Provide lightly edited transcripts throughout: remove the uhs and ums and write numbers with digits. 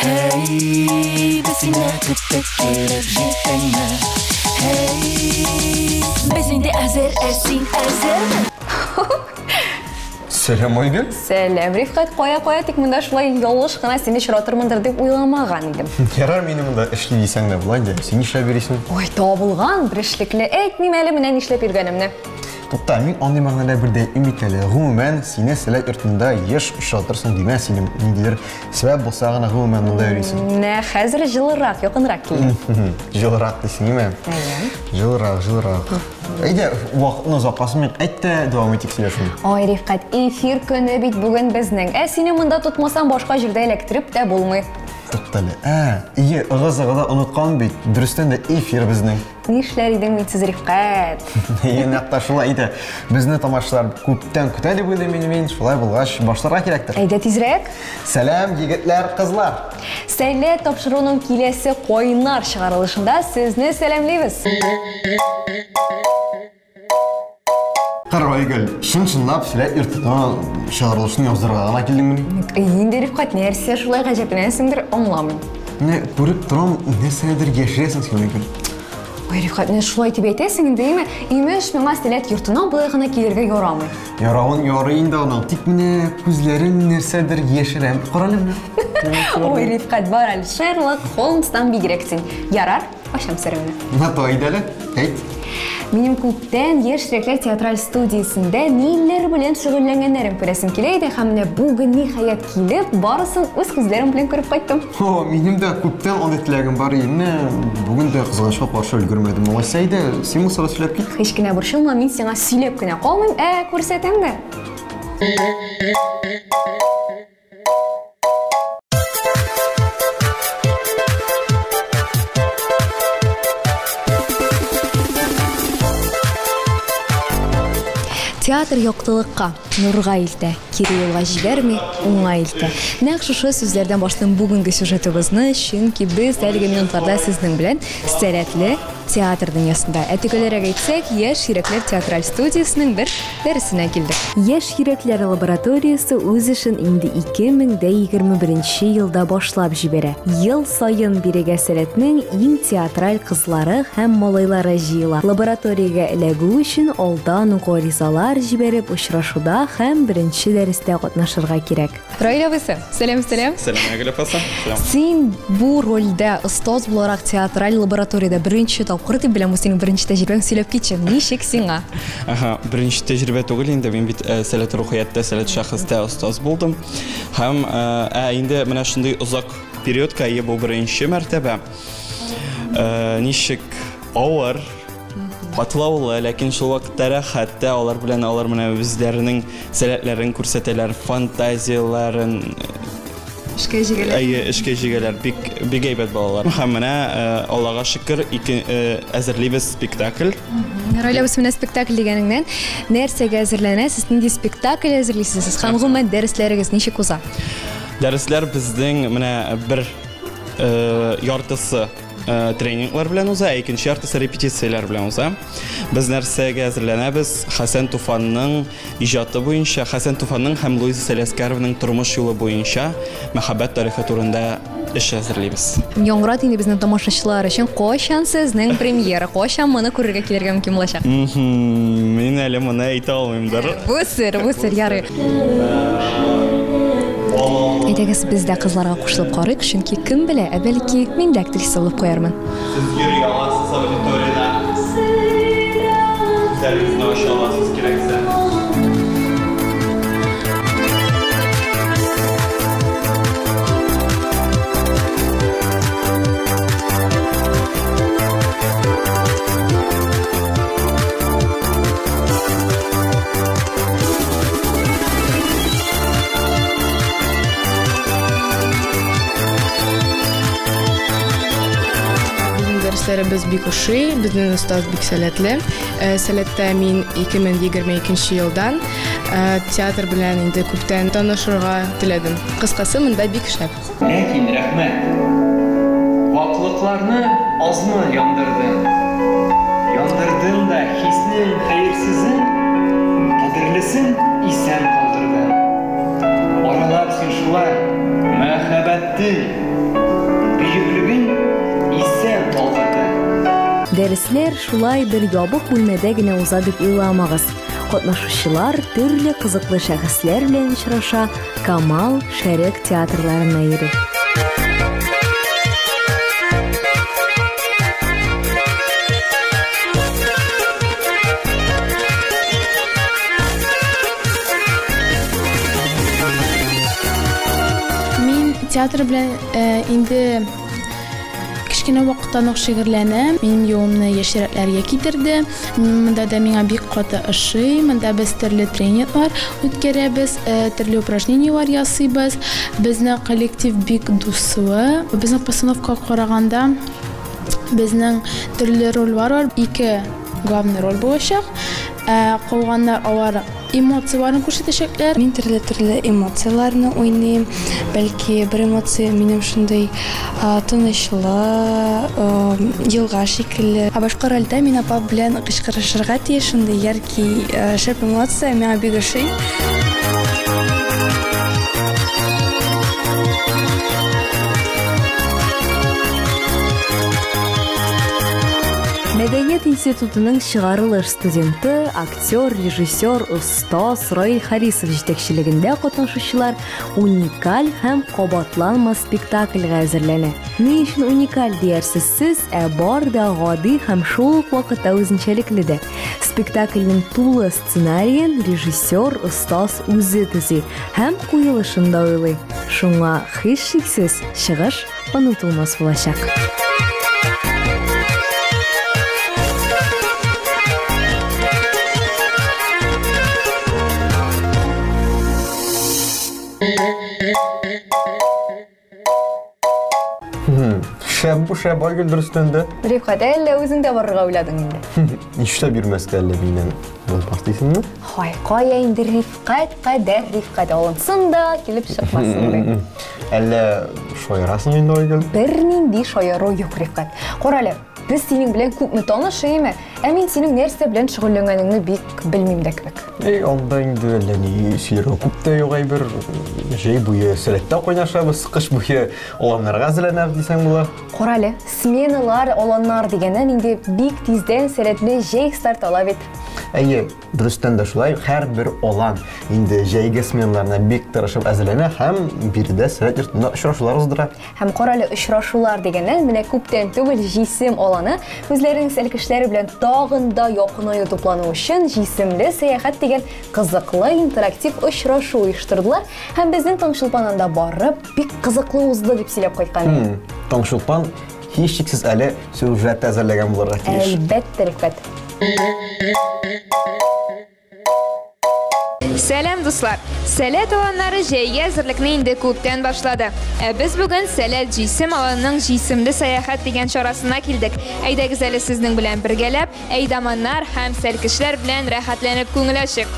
Һәй, без сине көттек, килеп җиттеңме? Һәй, без инде әзер, ә син әзерме? Сәлам, Айгөл. Сәлам, Рифкать, кая-кая, тик монда шулай ялгыш кына сине очратырмындыр дип уйламаган идем. Ярар, мине монда эшли дисәң дә була инде. Син нишләп йөрисең? Ой, табылган бер эшлекле. Әйтмим әле менә нишләп йөргәнемне. Тукта, мин андый мәгънәдә бер дә әйтмим бит әле. Гомумән, сине Сәләт йортында еш очратырсың димәс идем. Ниндидер сәбәп булса гына гомумән монда йөрисең. Менә хәзер җылырак, якынрак килде. Җылырак дисең, име? Әйе. Җылырак, җылырак. Әйдә, вакытны озакка сузмыйк, әйт тә дәвам итик сөйләшүне. Ай, Рифкать, эфир көне бит бүген безнең. Ә сине монда тотмасам, башка җирдә эләктереп тә булмый. Туктале. Ә, ие, ыгы-зыгы да оныткан бит. Дөрестән дә эфир безнең. Нишләр идең бит сез, Рифкать? Әйе, нәкъ тә шулай иде. Безне тамашачылар күптән көтә дип уйлыйм инде мин. Шулай булгач, башларга кирәктер. Әйдә тизрәк. Сәлам, егетләр, кызлар. Сәләт тапшыруының киләсе кайнар чыгарылышында сезне сәламлибез. Кара, Айгөл, чын-чынлап Сәләт йортына чыгарылышын яздырырга гына килдеңмени? Инде, Рифкать, нәрсә шулай гаҗәпләнәсеңдер, аңламыйм. Менә күреп торам, нәрсәдер яшерәсең син, Айгөл. Ой, Рифкать, менә шулай дип әйтәсең инде, әйме? Имеш, миңа Сәләт йортына болай гына килергә ярамый. Яравын ярый инде аның, тик менә күзләрең нәрсәдер яшерә. Кара әле менә. Ой, Рифкать, бар әле, Шерлок Холмстан бигрәк син. Ярар, Ачам серемне. На то әйдә әле, әйт. Минем күптән Яшь йөрәкләр театраль студиясендә ниләр белән шөгыльләнгәннәрен күрәсем килә иде һәм менә бүген ниһаять килеп, барысын үз күзләрем белән күреп кайттым. О, минем дә күптән андый теләгем бар иде. Менә бүген дә кызганычка каршы өлгермәдем. Алайса әйдә, син булса да сөйләп кит. Һич кенә борчылма, мин сиңа сөйләп кенә калмыйм, ә күрсәтәм дә. Театр яктылыкка, нурга илтә, кире юлга җибәрми, уңга илтә. Нәкъ шушы сүзләрдән башлыйм бүгенге сюжетыбызны, чөнки без әлеге минутларда сезнең белән сәләтле театр дөньясында. Ә төгәлрәк әйтсәк, Яшь йөрәкләр театраль студиясенең бер дәресенә килдек. Яшь йөрәкләр лабораториясе үз эшен инде 2021 елда башлап җибәрә. Ел саен бирегә Сәләтнең иң театраль кызлары һәм малайлары җыела. Лабораториягә эләгү өчен алдан ук гаризалар җибәреп, очрашуда һәм беренче дәрестә катнашырга кирәк. Раил абыйсы, сәлам, сәлам. Сәлам, Айгөл апасы. Сәлам. Син бу рольдә остаз буларак театраль лабораториядә беренче тапкыр дип беләм, бу синең беренче тәҗрибәң, сөйләп китче, ничек сиңа? Ага, беренче тәҗрибә түгел инде, мин бит э, Сәләт рухияттә, Сәләт шәхестә остаз булдым. Һәм э, ә инде менә шундый озак периодка ие бу беренче мәртәбә. Э, ничек авыр, катлаулы, ләкин шул вакытта рәхәт тә, алар белән алар менә үзләренең сәләтләрен күрсәтәләр, фантазияләрен эшкә җигәләр. Әйе, эшкә җигәләр. Бик бик әйбәт балалар. Һәм менә э, Аллага шөкер, ике э, әзерлибез спектакль. Раилә, без менә спектакль дигәнеңнән нәрсәгә әзерләнәсез, нинди спектакль әзерлисез сез һәм гомумән дәресләрегез ничек уза? Дәресләр безнең менә бер э, яртысы Э, тренинглар белән уза, ә икенче яртысы репетицияләр белән уза. Без нәрсәгә әзерләнәбез? Хәсән Туфанның иҗаты буенча, Хәсән Туфанның һәм Луиза Сәләскәровның тормыш юлы буенча мәхәббәт тарихы турында эш әзерлибез. Яңгырат инде безнең тамашачылар өчен, кайчан сезнең премьера, кайчан моны күрергә килергә мөмкин булачак? Мин әле моны әйтә алмыймдыр. Бу сер, бу сер, ярый. Әйдәгез, без дә кызларга кушылып карыйк, чөнки кем белә, ә бәлки мин дә актриса булып куярмын. Сез йөри аласыз аудиториядә. Күзләрегезне ача аласыз кирәксә. Безнең дәресләребез бик ошый, безнең остаз бик сәләтле. Э, сәләттә мин 2022 елдан э, театр белән инде күптән танышырга теләдем. Кыскасы, монда бик шәп. Ләкин рәхмәт. Ваклыкларны азмы яндырдың. Яндырдың да хиснең хәерсезен, кадерлесен исән калдырдың. Аралап син шулай мәхәббәтнең Дәресләр шулай бер ябык бүлмәдә генә уза дип уйламагыз. Катнашучылар төрле кызыклы шәхесләр белән очраша, Камал, Шәрык театрларына йөри. Мин театр белән инде кечкенә вакыттан ук шөгыльләнәм. Минем юлымны яшьрәкләргә китерде. Монда да миңа бик каты ошый. Монда без төрле тренинглар үткәрәбез, төрле упражнениелар ясыйбыз. Безнең коллектив бик дуслы. Безнең постановкага караганда безнең төрле рольләр бар. Ике главный роль булачак. Ә калганнар алар эмоцияләрен күрсәтәчәкләр. Мин төрле-төрле эмоцияләрне уйныйм. Бәлки бер эмоция минем шундый тынычлы, елга шикелле. Ә башка рольдә мин апа белән кычкырышырга тиеш, шундый яркий, шәп эмоция миңа бик ошый. Мәдәният институтының чыгарылыш студенты, актер, режиссер, остаз Раил Харисов җитәкчелегендә катнашучылар уникаль һәм кабатланмас спектакльгә әзерләнә. Ни өчен уникаль диярсез сез, ә бар да гади һәм шул ук вакытта үзенчәлекле дә. Спектакльнең тулы сценариен режиссер, остаз үзе төзи һәм куелышын да уйлый. Шуңа һичшиксез чыгыш онытылмас булачак. Шәп бу, шәп, Айгөл, дөрестән дә. Рифкать, әллә үзең дә барырга уйладың инде? Нишләп йөрмәскә әллә миннән булмас дисеңме? Һай, кая инде Рифкать кадәр Рифкать алынсын да, килеп чыкмасын ди. Әллә шаярасың инде, Айгөл? Бернинди шаяру юк, Рифкать. Карале, без синең белән күпме таныш, әйеме? Ә мин синең нәрсә белән шөгыльләнгәнеңне бик белмим дә кебек. Эй, анда инде әллә ни сөйләргә күп тә юк әйбер. Җәй буе сәләттә кайнашабыз, кыш буе аланнарга әзерләнәбез дисәң була. Карале, сменалар, аланнар дигәннән инде бик тиздән сәләтле җәй старт ала бит. Әйе, дөрестән дә шулай, һәрбер алан инде җәйге сменаларына бик тырышып әзерләнә һәм биредә сәләт йортында очрашулар уздыра. Һәм карале, очрашулар дигәннән, менә күптән түгел Җисем аланы үзләренең сәлкешләре белән тагын да якынаю туплану өчен Җисемле сәяхәт дигән кызыклы интерактив очрашу оештырдылар һәм безнең Таңчулпан анда барып бик кызыклы узды дип сөйләп кайткан иде. Таңчулпан һичшиксез әле сюжет әзерләгән булырга тиеш. Әлбәттә, Рифкать. Сәлам, дуслар! Сәләт аланнары җәйге әзерлекне инде күптән башлады. Ә без бүген Сәләт җисем аланының Җисемле сәяхәт дигән чарасына килдек. Әйдәгез әле сезнең белән бергәләп, әйдаманнар һәм сәлкешләр белән рәхәтләнеп күңел ачыйк.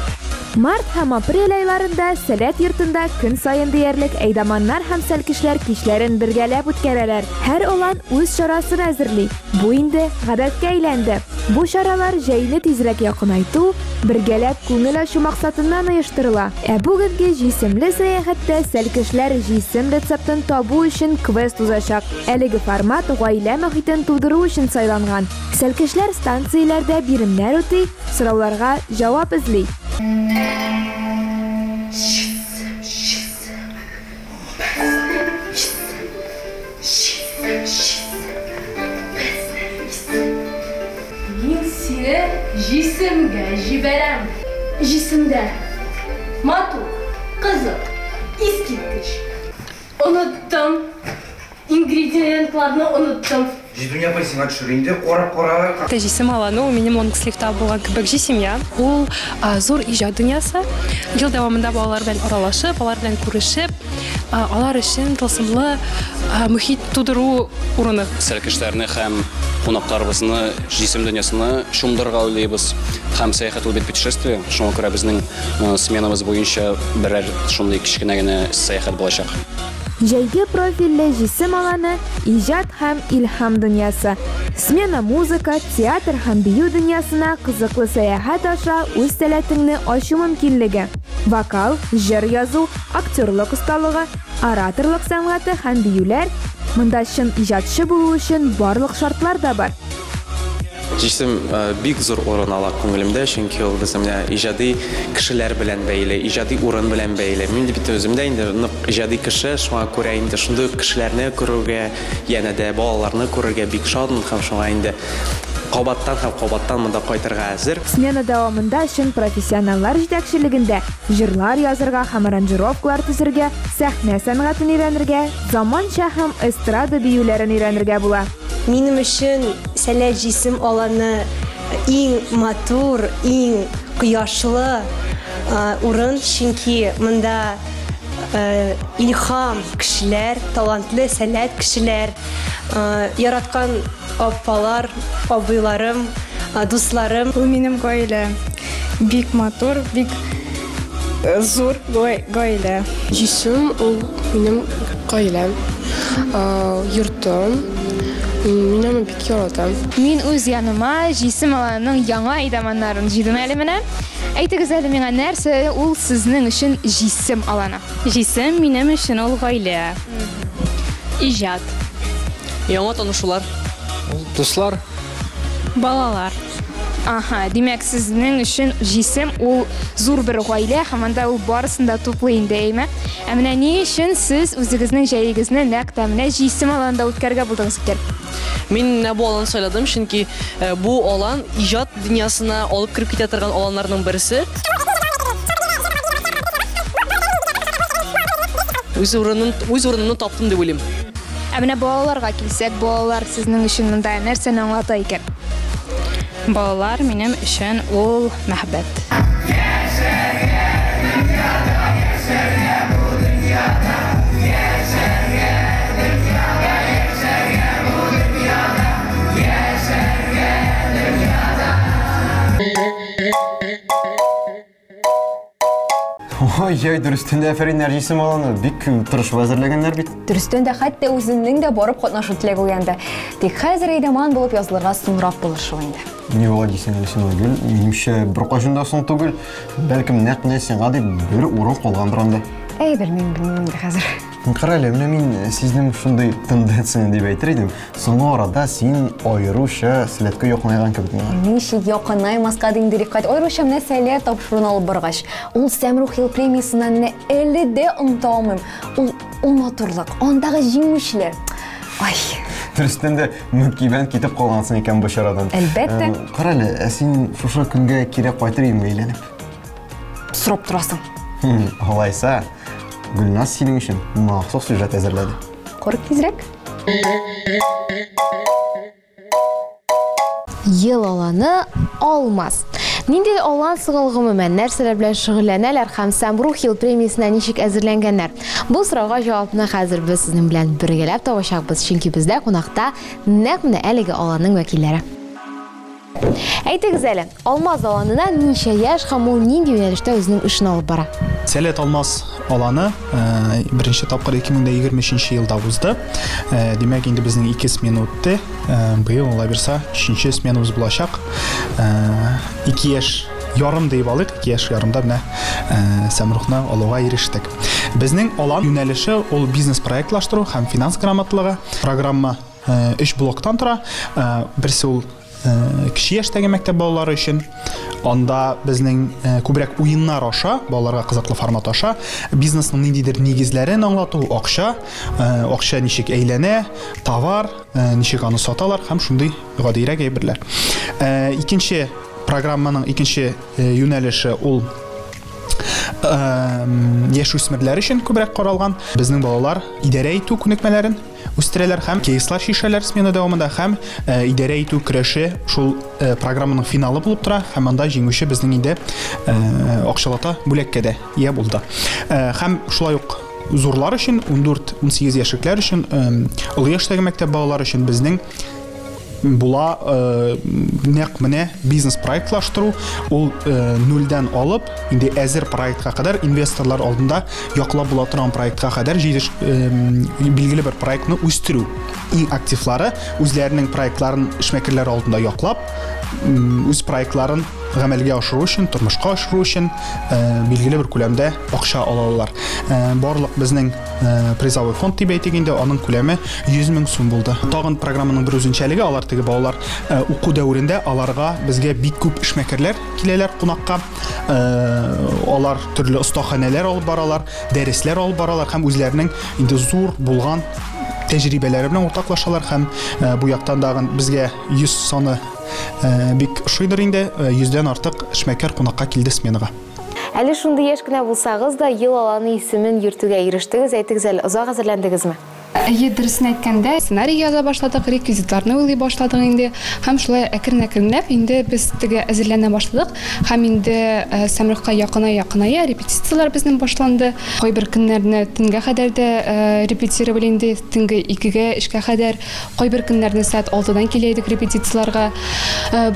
Март һәм апрель айларында Сәләт йортында көн саен диярлек әйдаманнар һәм сәлкешләр кичләрен бергәләп үткәрәләр. Һәр олан үз чарасын әзерли. Бу инде гадәткә әйләнде. Бу чаралар җәйне тизрәк якынайту, бергәләп күңел ачу максатыннан оештырыла. Ә бүгенге җисемле сәяхәттә сәлкешләр җисем рецептын табу өчен квест узачак. Әлеге формат гаилә мохитен тудыру өчен сайланган. Сәлкешләр станцияләрдә биремнәр үти, сорауларга җавап эзли. Мин сине җисемгә җибәрәм. Җисемдә матур, кызык, искиткеч. Оныттым. Ингредиентларны оныттым. Җидүня апай сиңа төшер инде, карап кара. Җисем аланы ул минем лонгсливта булган кебек җисемя. Ул зур иҗат дөньясы. Ел дәвамында балалар белән аралашып, алар белән күрешеп, алар өчен тылсымлы мөхит тудыру урыны. Сәлкешләрне һәм кунакларыбызны җисем дөньясына чумдырырга уйлыйбыз. Һәм сәяхәт ул бит путешествие. Шуңа күрә безнең сменабыз буенча берәр шундый кечкенә генә сәяхәт булачак. Җәйге профильле җисем аланы, иҗат һәм илһам дөньясы. Смена музыка, театр һәм бию дөньясына кызыклы сәяхәт аша үз сәләтеңне ачу мөмкинлеге. Вокал, җыр язу, актерлык осталыгы, ораторлык сәнгате һәм биюләр. Монда чын иҗатчы булу өчен барлык шартлар да бар. Җисем бик зур урын ала күңелемдә, чөнки ул безнең менә иҗади кешеләр белән бәйле, иҗади урын белән бәйле. Мин бит үзем дә инде нык иҗади кеше, шуңа күрә инде шундый ук кешеләрне күрүгә, янә дә балаларны күрергә бик шатмын һәм шуңа инде кабаттан һәм кабаттан монда кайтырга әзер. Смена дәвамында чын профессионаллар җитәкчелегендә җырлар язырга һәм аранжировкалар төзергә, сәхнә сәнгатен өйрәнергә, заманча һәм эстрада биюләрен өйрәнергә була. Минем өчен Сәләт җисем аланы иң матур, иң кояшлы урын, чөнки монда илһам кешеләр, талантлы, сәләт кешеләр, яраткан апалар, абыйларым, дусларым. Ул минем гаилә. Бик матур, бик зур гаилә. Җисем ул минем гаиләм, йортым. Мин аны бик яратам. Мин үз яныма Җисем аланының яңа әйдаманнарын җыйдым әле менә. Әйтегез әле миңа, нәрсә ул сезнең өчен Җисем аланы? Җисем минем өчен ул гаилә. Иҗат. Яңа танышулар. Дуслар. Балалар. Аһа, димәк, сезнең өчен җисем ул зур бер гаилә һәм анда ул барысын да туплый инде, әйме? Ә менә ни өчен сез үзегезнең җәегезне нәкъ тә менә җисем аланында үткәрергә булдыгыз икән? Мин менә бу аланны сайладым, чөнки э, бу алан иҗат дөньясына алып кереп китә торган аланнарның берсе. Үз урынын, үз урынымны таптым дип уйлыйм. Ә менә балаларга килсәк, балалар сезнең өчен монда нәрсәне аңлата икән? Балалар минем өчен ул мәхәббәт. Ой-ой, дөрестән дә афәрин, Нәрҗисем аланы бик тырышып әзерләгәннәр бит. Дөрестән дә хәтта үземнең дә барып катнашу теләге уянды. Тик хәзер әйдәман булып язылырга соңрак булыр шул инде. Ни була дисең әле син, Айгөл? Минемчә, беркайчан да соң түгел. Бәлкем, нәкъ менә сиңа дип бер урын калгандыр анда. Әй, белмим, белмим инде хәзер. Кара әле, менә мин сизнең шундый тенденцияне дип әйтер идем. Соңгы арада син аеруча Сәләткә якынайган кебек миңа. Ничек якынаймаска ди инде, Рифкать. Аеруча менә Сәләт тапшыруын алып баргач. Ул Сәмрух ел премиясеннән менә әле дә оныта алмыйм. Ул, ул матурлык, андагы җиңүчеләр. Ай. Дөрестән дә мөкибән китеп калгансың икән бу чарадан. Әлбәттә. Кара әле, ә син шушы көнгә кире кайтыр идеңме әйләнеп? Сорап торасың. Алайса, Гөлназ синең өчен махсус сюжет әзерләде. Корык тизрәк. Ел аланы Алмаз. Нинди алан соң ул гомумән? Нәрсәләр белән шөгыльләнәләр һәм Сәмрух ел премиясенә ничек әзерләнгәннәр? Бу сорауга җавапны хәзер без сезнең белән бергәләп табачакбыз, чөнки бездә кунакта нәкъ менә әлеге аланның вәкилләре. Әйтегез әле, Алмаз аланына ничә яшь һәм ул нинди юнәлештә үзенең эшен алып бара? Сәләт Алмаз аланы э, беренче тапкыр 2023 елда узды. Э, димәк, инде безнең ике смена үтте. Э, быел, Алла бирса, өченче сменабыз булачак. Ике яшь ярым диеп алыйк, ике яшь ярымда менә Сәмрухны алуга ирештек. Безнең алан юнәлеше ул бизнес-проектлаштыру һәм финанс грамотлыгы. Программа өч блоктан тора. Берсе ул кече яшьтәге мәктәп балалары өчен. Анда безнең күбрәк уеннар аша, балаларга кызыклы формат аша бизнесның ниндидер нигезләрен аңлату, акча, акча ничек әйләнә, товар, ничек аны саталар һәм шундый гадиерәк әйберләр. Икенче программаның икенче юнәлеше ул яшүсмерләр өчен күбрәк каралган. Безнең балалар идарә итү күнекмәләрен үстерәләр һәм кейслар чишәләр смена дәвамында һәм э, идарә итү көрәше шул э, программаның финалы булып тора һәм анда җиңүче безнең инде э, акчалата бүләккә дә ия булды. Һәм шулай ук зурлар өчен 14-18 яшьлекләр өчен олы яшьтәге мәктәп балалары өчен безнең була э, нәкъ менә бизнес проектлаштыру ул э, нульдән алып инде әзер проектка кадәр инвесторлар алдында яклап була торган проектка кадәр җитеш э, билгеле бер проектны үстерү. иң активлары үзләренең проектларын эшмәкәрләр алдында яклап, үз проектларын гамәлгә ашыру өчен, тормышка ашыру өчен билгеле бер күләмдә акча ала алалар. Барлык безнең призовой фонд дип әйтик инде, аның күләме 100 мең сум булды. Тагын программаның бер үзенчәлеге, алар теге балалар уку дәверендә аларга безгә бик күп эшмәкәрләр киләләр кунакка. Алар төрле остаханәләр алып баралар, дәресләр алып баралар һәм үзләренең инде зур булган тәҗрибәләре белән уртаклашалар һәм бу яктан дагын безгә 100 саны бик ошыйдыр инде, 100дән артык эшмәкәр кунакка килде сменага. Әле шундый яшь кенә булсагыз да, ел аланы исемен йөртүгә ирештегез. Әйтегез әле, озак әзерләндегезме? Әйе, дөресен әйткәндә, сценарий яза башладык, реквизитларны уйлый башладык инде. Һәм шулай әкрен-әкренләп инде без теге әзерләнә башладык. Һәм инде Сәмрухка якыная-якыная репетицияләр безнең башланды. Кайбер көннәрне төнгә кадәр дә репетировали инде, төнге 2-гә, 3-кә кадәр. Кайбер көннәрне сәгать 6-дан килә идек репетицияләргә.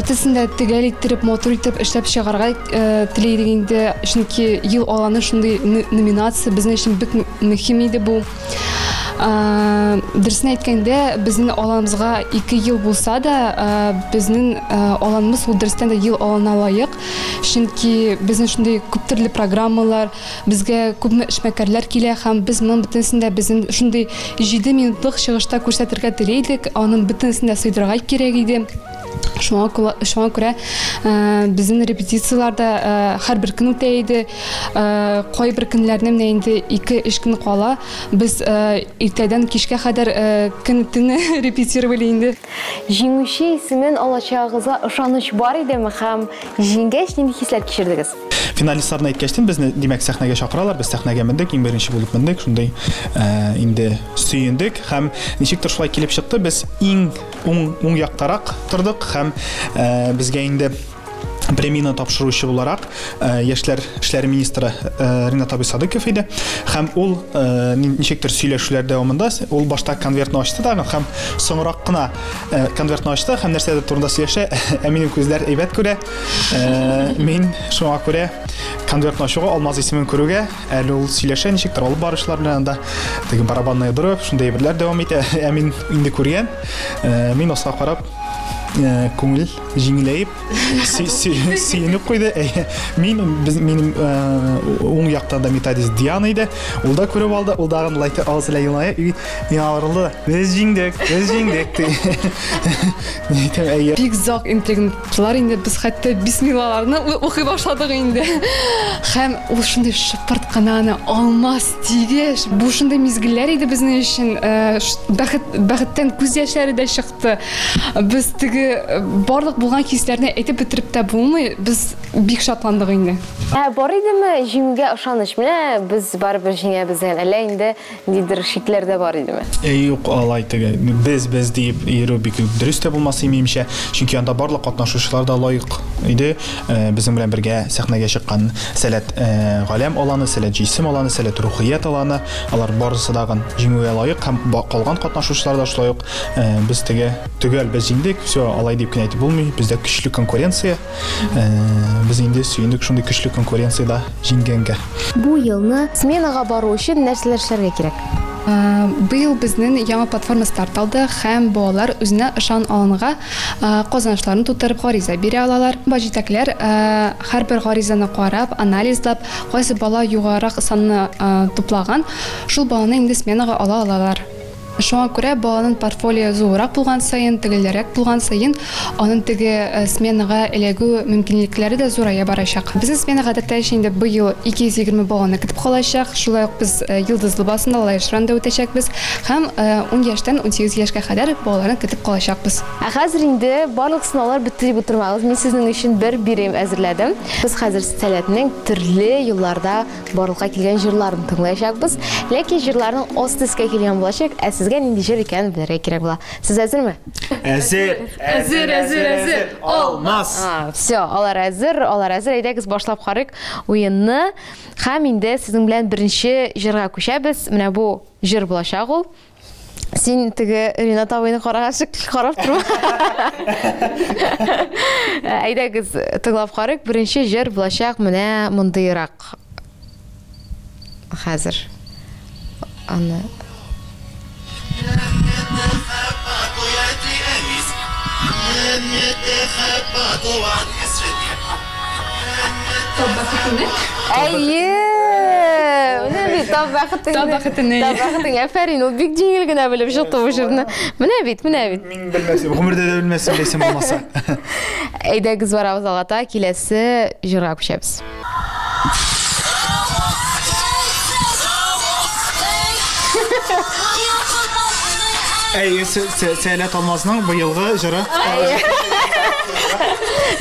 Бөтенесен дә төгәл иттереп, матур итеп эшләп чыгарга тели идек инде. Чөнки ел аланы шундый номинация безнең өчен бик мөһим иде бу. Дөресен әйткәндә, безнең аланыбызга 2 ел булса да, безнең аланыбыз ул дөрестән дә ел аланына лаек. Чөнки безнең шундый күп төрле программалар, безгә күпме эшмәкәрләр килә һәм без моның бөтенесен дә безнең шундый 7 минутлык чыгышта күрсәтергә тели идек. Аның бөтенесен дә сыйдырырга кирәк иде. Шуңа күрә безнең репетицияләр дә һәрбер көн үтә иде. Кайбер көннәрне менә инде 2-3 көн кала без иртәдән кичкә кадәр көн төне репетировали инде. Җиңүче исемен алачагыгызга ышаныч бар идеме һәм җиңгәч нинди хисләр кичердегез? Финалистларны әйткәчтен безне, димәк, сәхнәгә чакыралар. Без сәхнәгә мендек, иң беренче булып мендек, шундый инде сөендек һәм ничектер шулай килеп чыкты, без иң уң яктарак тордык һәм безгә инде премияне тапшыручы буларак яшьләр эшләре министры Ринат абый Садыков иде. Һәм ул ничектер сөйләшүләр дәвамында ул башта конвертны ачты да һәм соңрак кына конвертны ачты һәм нәрсәдер турында сөйләшә. Ә минем күзләр әйбәт күрә. Мин шуңа күрә конвертны ачуга Алмаз исемен күрүгә әле ул сөйләшә ничектер алып баручылар белән анда теге барабанная дробь шундый әйберләр дәвам итә. Ә мин инде күргән. Мин аска карап күңел җиңеләеп сөенеп куйды. Мин минем уң якта да методист Диана иде. Ул да күреп алды, ул дагын лайк авыз белән елмая. Миңа авырылды. Без җиңдек, без җиңдек. Бик озак интриглар инде, без хәтта бисмиллаларны укый башладык инде. Һәм ул шундый шыпырт кына аны Алмаз дигәч, бу шундый мизгелләр иде безнең өчен. Бәхеттән күз яшьләре дә чыкты. Без теге барлык булган хисләрне әйтеп бетереп тә булмый, без бик шатландык инде. Ә бар идеме җиңүгә ышаныч? Менә без барыбер җиңәбез дигән, әллә инде ниндидер шикләр дә бар идеме? Юк, алай теге без без диеп йөрү бик дөрес тә булмас минемчә, чөнки анда барлык катнашучылар да лаек иде. Безнең белән бергә сәхнәгә чыккан Сәләт Галәм аланы, Сәләт Җисем аланы, Сәләт Рухият аланы, алар барысы да җиңүгә лаек һәм калган катнашучылар да шулай ук. Без теге төгәл без җиңдек, все, алай дип кенә әйтеп булмый, бездә көчле конкуренция. Без инде сөендек шундый көчле конкуренциядә җиңгәнгә. Бу елны сменага бару өчен нәрсәләр эшләргә кирәк? Быел безнең яңа платформа старт алды һәм балалар үзенә ышан аланга казанышларын тутырып гариза бирә алалар. Баш җитәкләр һәрбер гаризаны карап, анализлап, кайсы бала югарырак санны туплаган, шул баланы инде сменага ала алалар. Шуңа күрә баланың портфолио зуррак булган саен, төгәлрәк булган саен, аның теге сменага эләгү мөмкинлекләре дә зурая барачак. Безнең смена гадәттәгечә инде быел 220 баланы көтеп калачак. Шулай ук без Йолдызлы басында Лаеш районында үтәчәкбез һәм 10 яшьтән 18 яшькә кадәр балаларны көтеп калачакбыз. Ә хәзер инде барлык сынаулар бетте дип утырмагыз. Мин сезнең өчен бер бирем әзерләдем. Без хәзер Сәләтнең төрле юлларда барлыкка килгән җырларын тыңлаячакбыз. Ләкин җырларның асты өскә килгән булачак, ә сезгә нинди җыр икәнен белергә кирәк була. Сез әзерме? Әзер! Әзер, әзер, әзер! Алмаз! Все, алар әзер, алар әзер. Әйдәгез башлап карыйк уенны. Һәм инде сезнең белән беренче җырга күчәбез. Менә бу җыр булачак ул. Син теге Ринат абыйны караган шикелле карап торма. Әйдәгез, тыңлап карыйк. Беренче җыр булачак менә мондыйрак. Хәзер аны. Тап бәхетеңне? Әйе! Менә бит, тап бәхетеңне. Тап бәхетеңне. Тап бәхетеңне. Афәрин, ул бик җиңел генә белеп чыкты бу җырны. Менә бит, менә бит. Мин белмәсем, гомердә дә белмәсем дисем булмаса. Әйдәгез барабыз алга таба, киләсе җырга күчәбез. Әйе, Сәләт Алмазның быелгы җыры.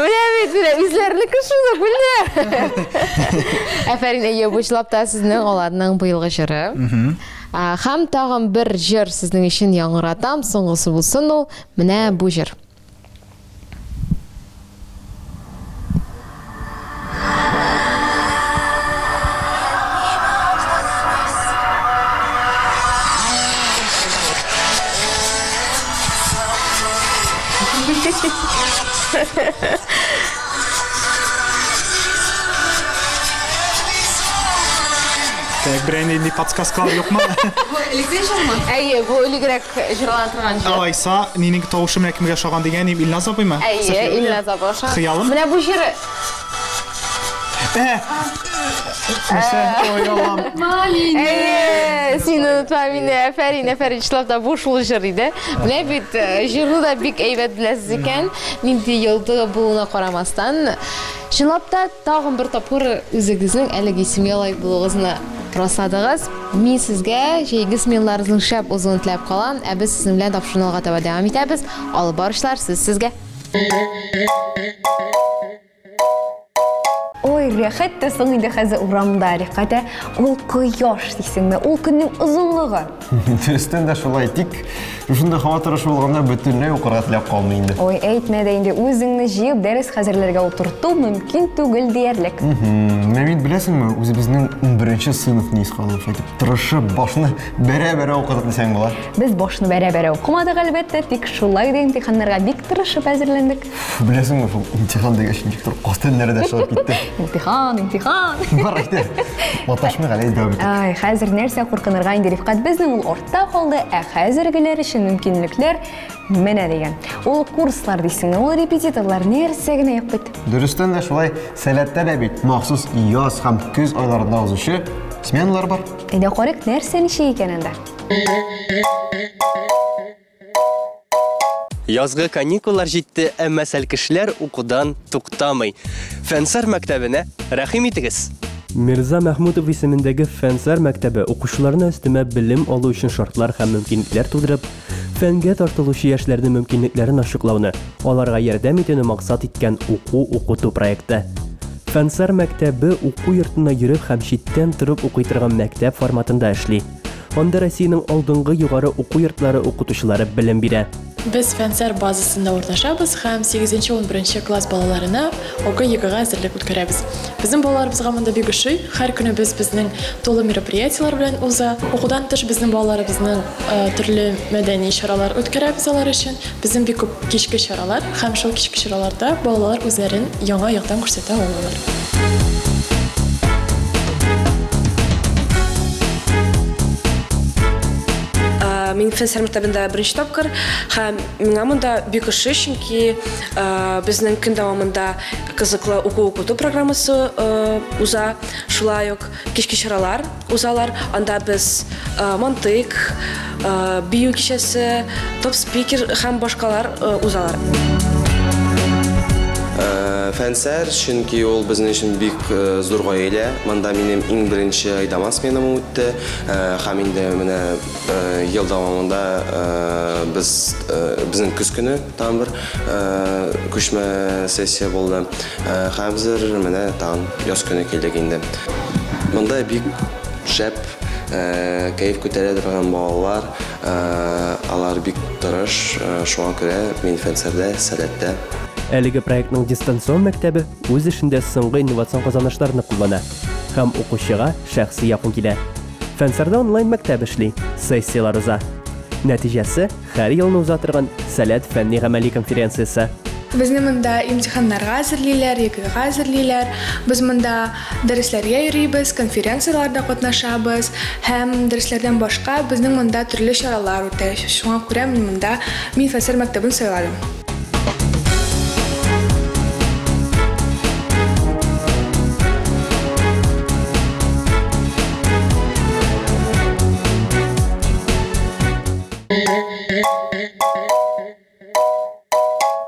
Менә бит, менә үзләренеке шуны күлдә. Афәрин, әйе, бу чынлап та сезнең аларның быелгы җыры. Һәм тагын бер җыр сезнең өчен яңгыратам, соңгысы булсын ул. Менә бу җыр. Так, берәр нинди подсказкалар юкмы? Бу электрик җырмы? Әйе, бу элегрәк җырлана торган җыр. Алайса, нинең тавышы менә кемгә ошаган дигән идем, Илназ абыймы? Әйе, Илназ абый ошаган. Хыялым? Менә бу җыры. Ә! Нәрсә? Ой, Аллам. Әйе, син онытма мине, афәрин, афәрин, чынлап та бу шул җыр иде. Менә бит җырны да бик әйбәт беләсез икән, нинди елды булуына карамастан. Чынлап та, тагын бер тапкыр үзегезнең әлеге исемгә лаек булуыгызны расладыгыз. Мин сезгә җәйге сменаларыгызның шәп узуын теләп калам, ә без сезнең белән тапшыруны алга таба дәвам итәбез. Алып баручылар, сүз сезгә. Ой, рәхәт тә соң инде хәзер урамда, Рифкать, ә? Ул кояш дисеңме, ул көннең озынлыгы. Дөрестән дә шулай, тик шушындый һава торышы булганда бөтенләй укырга теләп калмый инде. Ой, әйтмә дә инде, үзеңне җыеп дәрес хәзерләргә утырту мөмкин түгел диярлек. Менә мин беләсеңме, үзебезнең 11 сыйныфны искә алып, шулай итеп тырышып, башны бәрә-бәрә укыдык дисәң була. Без башны бәрә-бәрә укымадык, әлбәттә, тик шулай да имтиханнарга бик тырышып әзерләндек. Беләсеңме, шул имтихан дигәч, ничектер каз телләре дә чыгып китте. Имтихан, имтихан. Бар әйдә. Маташмыйк әле, дәвам итик. Ай, хәзер нәрсә куркынырга инде, Рифкать, безнең ул артта калды, ә хәзергеләр өчен мөмкинлекләр менә дигән. Ул курслар дисеңме, ул репетиторлар, нәрсә генә юк бит. Дөрестән дә шулай, Сәләттә дә бит махсус яз һәм көз айларында узучы сменалар бар. Әйдә карыйк, нәрсә ничек икән анда. Язгы каникуллар җитте, әмма сәлкешләр укудан туктамый. Фәнсар мәктәбенә рәхим итегез! Мирза Мәхмүтов исемендәге Фәнсар мәктәбе укучыларына өстәмә белем алу өчен шартлар һәм мөмкинлекләр тудырып, фәнгә тартылучы яшьләрнең мөмкинлекләрен ачыклауны, аларга ярдәм итүне максат иткән уку-укыту проекты. Фәнсар мәктәбе уку йортына йөреп һәм читтән торып укый торган мәктәп форматында эшли. Анда Россиянең алдынгы югары уку йортлары укытучылары белем бирә. Без Фәнсәр базасында урнашабыз һәм сигезенче-унберенче класс балаларына ОГЭ-ЕГЭга әзерлек үткәрәбез. Безнең балаларыбызга монда бик ошый, һәр көнебез безнең тулы мероприятиеләр белән уза. Укудан тыш безнең балаларыбызның төрле мәдәни чаралар үткәрәбез алар өчен. Безнең бик күп кичке чаралар һәм шул кичке чараларда балалар үзләрен яңа яктан күрсәтә алалар. Мин Фәнсәр мәктәбендә беренче тапкыр һәм миңа монда бик ошый, чөнки безнең көн дәвамында кызыклы уку-укыту программасы уза, шулай ук кичке чаралар узалар. Анда без мантыйк, бию кичәсе, топ-спикер һәм башкалар узалар. Фәнсәр, чөнки ул безнең өчен бик зур гаилә. Монда минем иң беренче әйдаман сменам үтте. Һәм инде менә ел дәвамында без безнең көз көне тагын бер күчмә сессия булды. Хәзер менә тагын яз көне килдек инде. Монда бик шәп кәеф күтәрә торган балалар, алар бик тырыш, шуңа күрә мин Фәнсәрдә, Сәләттә. Әлеге проектның дистанцион мәктәбе үз эшендә соңгы инновацион казанышларны куллана һәм укучыга шәхси якын килә. Фәнсәрдә онлайн мәктәп эшли, сессияләр уза. Нәтиҗәсе, һәр елны уза торган Сәләт фәнни-гамәли конференциясе. Безне монда имтиханнарга әзерлиләр, ЕГЭга әзерлиләр. Без монда дәресләргә йөрибез, конференцияләрдә катнашабыз һәм дәресләрдән башка безнең монда төрле чаралар үтә. Шуңа күрә мин монда мин Фәнсәр мәктәбен сайладым.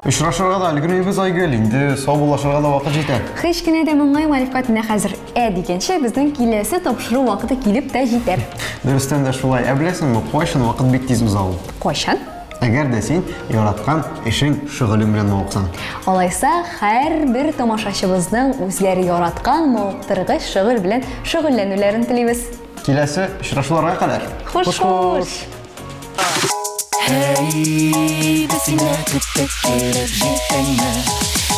Очрашырга да өлгермибез, Айгөл, инде саубуллашырга да вакыт җитә. Һич кенә дә моңайма, Рифкать, менә хәзер ә дигәнче безнең киләсе тапшыру вакыты килеп тә җитәр. Дөрестән дә шулай. Ә беләсеңме, кайчан вакыт бик тиз уза ул? Кайчан? Әгәр дә син яраткан эшең, шөгылең белән мавыксаң. Алайса, һәрбер тамашачыбызның үзләре яраткан мавыктыргыч шөгыль белән шөгыльләнүләрен телибез. Киләсе очрашуларга кадәр. Хуш-хуш! Hey, без сине көттек, килеп җиттеңме?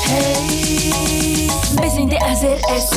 Hey, без инде әзер, әзер.